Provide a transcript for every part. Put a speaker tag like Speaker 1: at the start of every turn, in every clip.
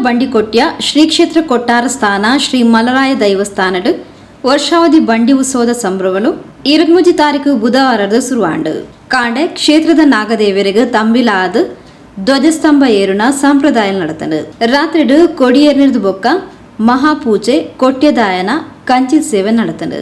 Speaker 1: ಬಂಡಿಕೊಟ್ಯ ಶ್ರೀ ಕ್ಷೇತ್ರ ಕೊಟ್ಟಾರ ಸ್ಥಾನ ಶ್ರೀ ಮಲರಾಯ ದೈವಸ್ಥಾನಡ್ ವರ್ಷಾವಧಿ ಬಂಡಿ ಉತ್ಸವದ ಸಂಭ್ರಮಲು 23 ತಾರೀಕು ಬುಧವಾರದ ಶುರುವಾಂಡು. ಕಾಂಡೆ ಕ್ಷೇತ್ರದ ನಾಗದೇವರಿಗೆ ತಂಬಿಲಾದ ಧ್ವಜಸ್ತಂಭ ಏರುನ ಸಂಪ್ರದಾಯ நடத்தನು. ರಾತ್ರಿಡು ಕೊಡಿಯೇರಿನದು ಬೊಕ್ಕ ಮಹಾಪೂಜೆ, ಕೊಟ್ಯದಾಯನ, ಕಂಚಿಲ್ ಸೇವೆ நடத்தನು.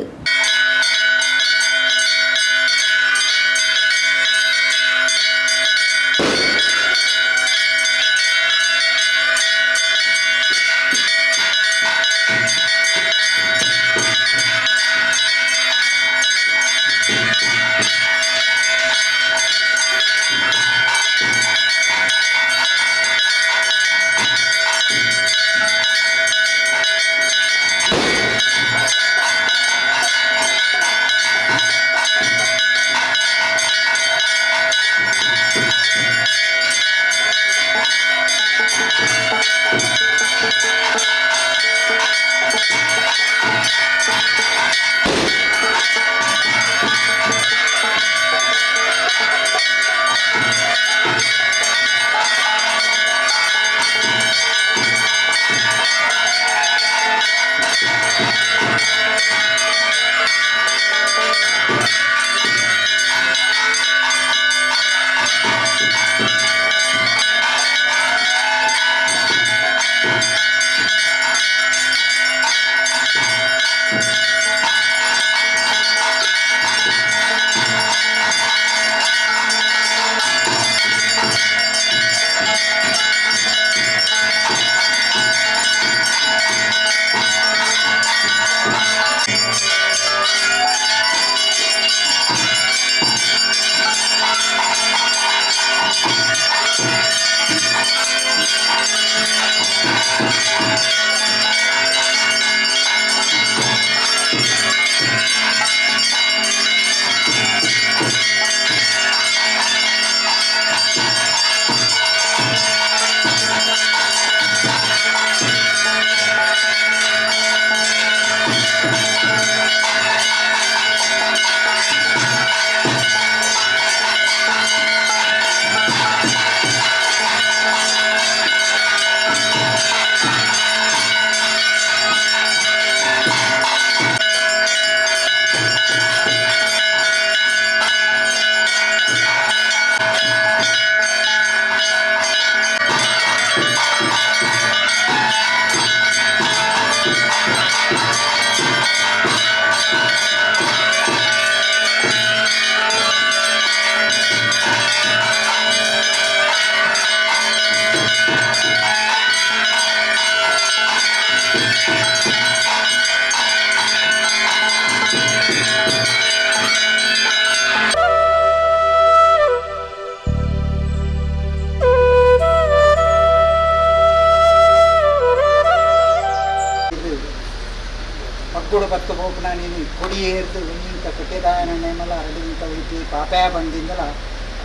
Speaker 2: ಪಾಪ್ಯಾ ಬಂದಿಂದಲ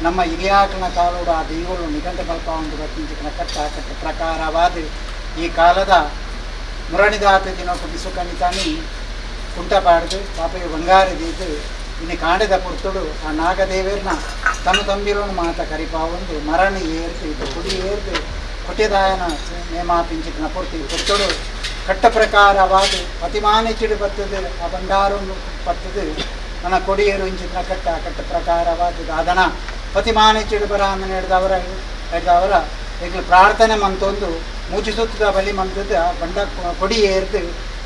Speaker 2: ನಮ್ಮ ಹಿರಿಯಾಕನ ಕಾಲೋಡು ಆ ದೈವಗಳು ನಿಘಂಟ ಕಲ್ಪ ಒಂದು ಬತ್ತಿಂಚಿನ ಕಟ್ಟ ಕಟ್ಟ ಪ್ರಕಾರವಾದ ಈ ಕಾಲದ ಮುರಣಿದಾತ ದಿನಕ್ಕೆ ಬಿಸುಕಣಿತಾನಿ ಕುಂಟ ಪಾಡ್ದು ಪಾಪೆಗೆ ಬಂಗಾರ ದೀತು ಇನ್ನು ಕಾಂಡದ ಪುರ್ತುಡು ಆ ನಾಗದೇವರ್ನ ತನ್ನ ತಂಬಿಲನು ಮಾತ ಕರಿಪಾವೊಂದು ಮರಣ ಏರ್ತು ಇದು ಕುಡಿ ಏರ್ದು ಕೊಟ್ಟಿದಾಯನ ನೇಮಾಪಿಂಚಿನ ಪುರ್ತಿ ಪುರ್ತುಡು ಕಟ್ಟ ಪ್ರಕಾರವಾದ ಅತಿಮಾನಿಚಿಡು ಬತ್ತದು ಆ ಬಂಡಾರನ್ನು ಬತ್ತದು ನನ್ನ ಕೊಡಿಯರು ಇಂಚಿನ ಕಟ್ಟ ಕಟ್ಟ ಪ್ರಕಾರವಾದ ದಾದನ ಪತಿಮಾನಿಚಿಡು ಬರ ಹಿಡ್ದವರ ಹಿಡ್ದವರ ಈಗಲೂ ಪ್ರಾರ್ಥನೆ ಮಂತೊಂದು ಮೂಚಿ ಸುತ್ತದ ಬಲಿ ಮಂತದ್ದು ಆ ಬಂಡ ಕೊಡಿ ಏರ್ದು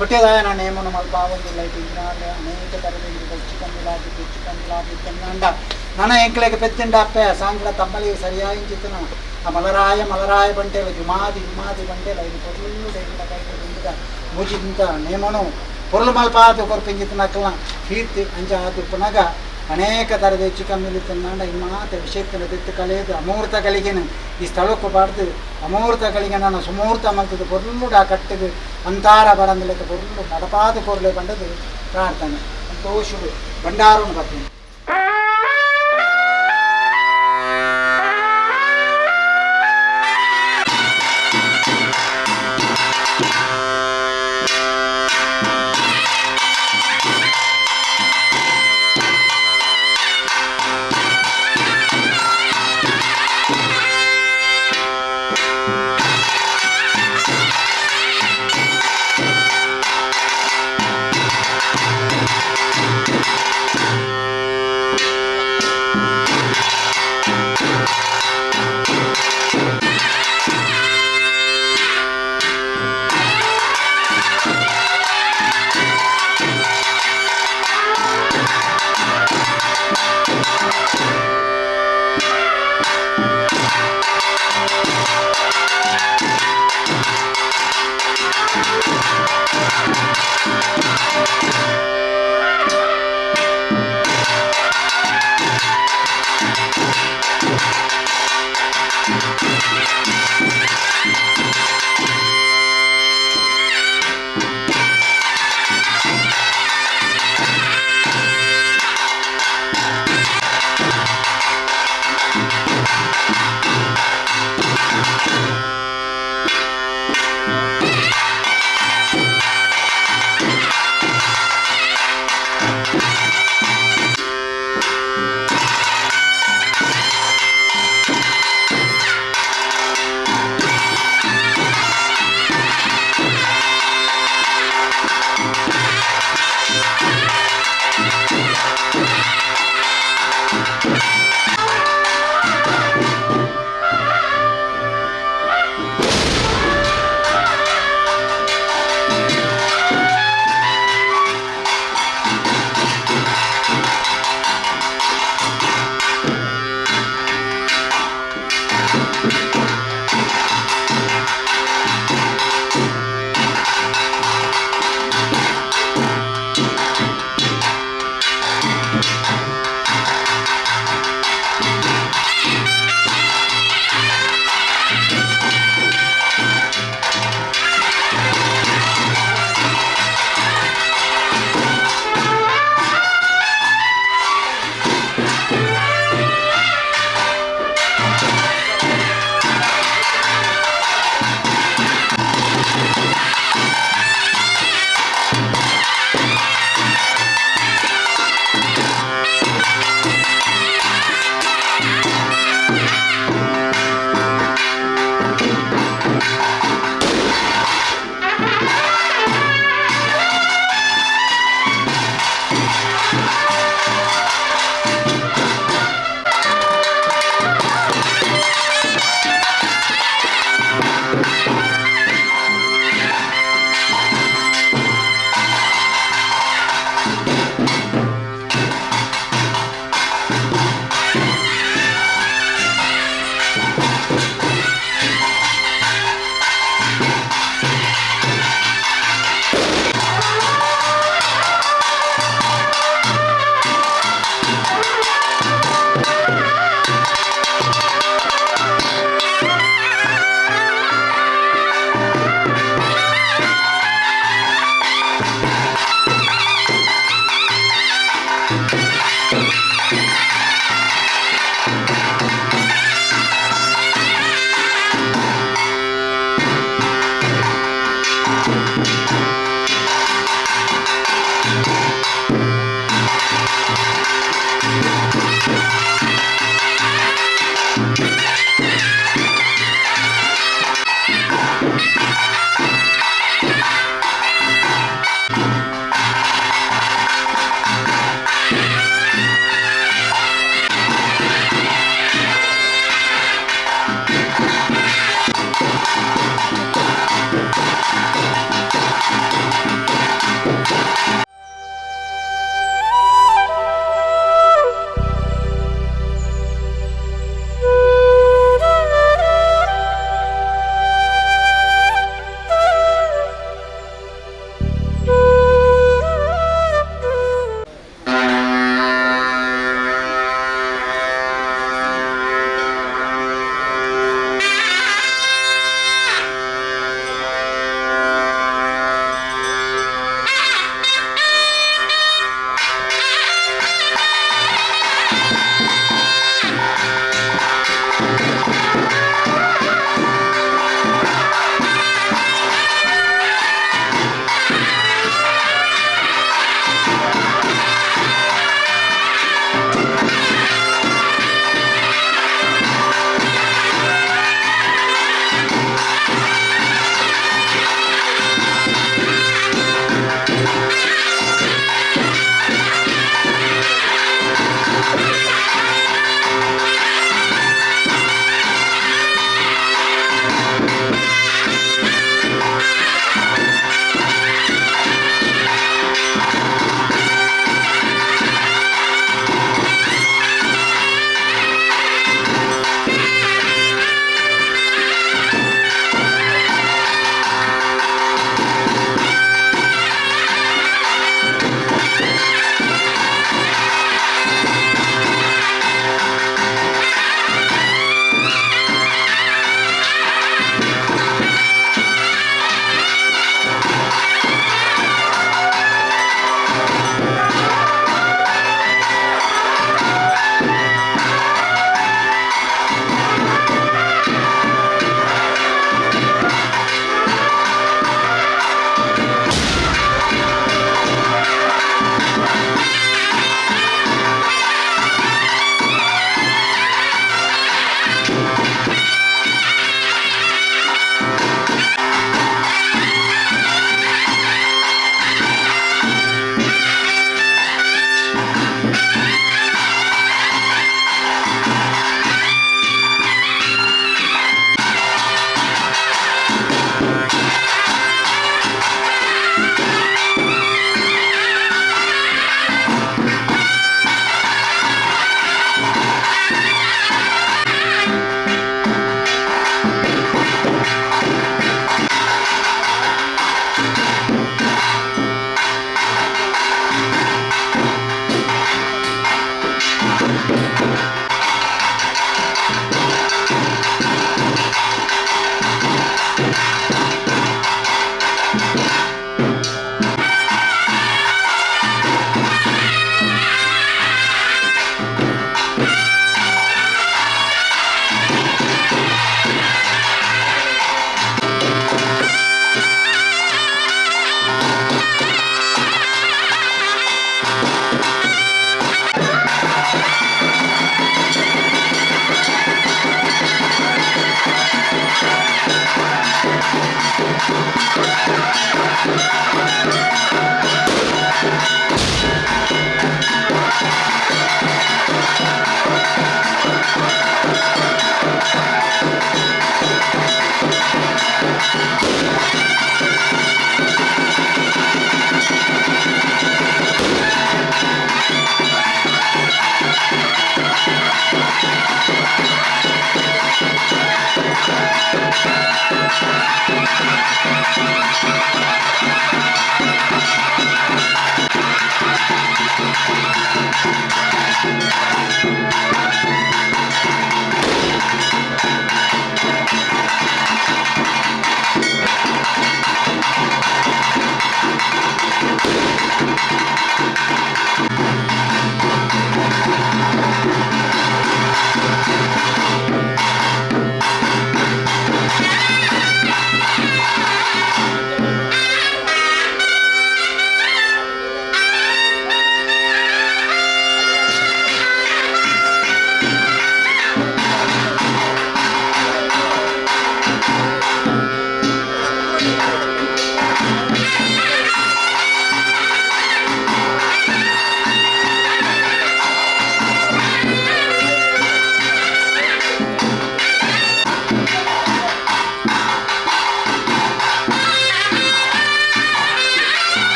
Speaker 2: ಕೊಟ್ಟಿದಾಯನ ನೇಮನು ಮಲ್ಪ ಒಂದು ಲೈಟ್ ಇಂಜಿನ ಅನೇಕ ಥರದ ಹೆಚ್ಚು ಕಮ್ಮಿಲಾಗಿ ಹೆಚ್ಚು ಕಮ್ಮಿಲಾಗಿ ತಿನ್ನಂಡ ನನ್ನ ಎಂಕ್ಲೆಗೆ ಪೆತ್ತಿಂಡ ಅಪ್ಪೆ ಸಾಂಗ್ಲ ತಮ್ಮಲಿ ಸರಿಯಾಗಿ ಆ ಮಲರಾಯ ಮಲರಾಯ ಬಂಟೆಲ ಜುಮಾದಿ ಜುಮಾದಿ ಬಂಟೆಲ ಇದು ಪೊರ್ಲು ಡೈಲ ಕೈಗೆ ಬಂದಿದ ಮೂಚಿಂತ ನೇಮನು ಪೊರ್ಲು ಮಲ್ಪಾದು ಕೊರ್ಪಿಂಜಿತನಕ್ಕಲ ಕೀರ್ತಿ ಅಂಚ ಆತು ಪುನಗ ಅನೇಕ ಥರದ ಹೆಚ್ಚು ಕಮ್ಮಿಲಿ ತಿನ್ನಾಂಡ ಈ ಮಾತು ವಿಷಯತ್ತಿನ ದಿತ್ತು ಕಳೆದು ಅಮೂರ್ತ ಕಲಿಗೆನ ಈ ಸ್ಥಳಕ್ಕೂ ಬಾರ್ದು ಅಮೂರ್ತ ಕಲಿಗೆ ನಾನು ಸುಮೂರ್ತ ಮಂತದ್ದು ಪೊರ್ಲುಡ ಕಟ್ಟಿಗೆ ಅಂತಾರ ಬರಂದಲೆಕ್ಕ ಪೊರ್ಲು ನಡಪಾದು ಕೊರ್ಲೆ ಬಂಡದು ಪ್ರಾರ್ಥನೆ ಸಂತೋಷುಡು ಭಂಡಾರನ್ನು ಬರ್ತೀನಿ.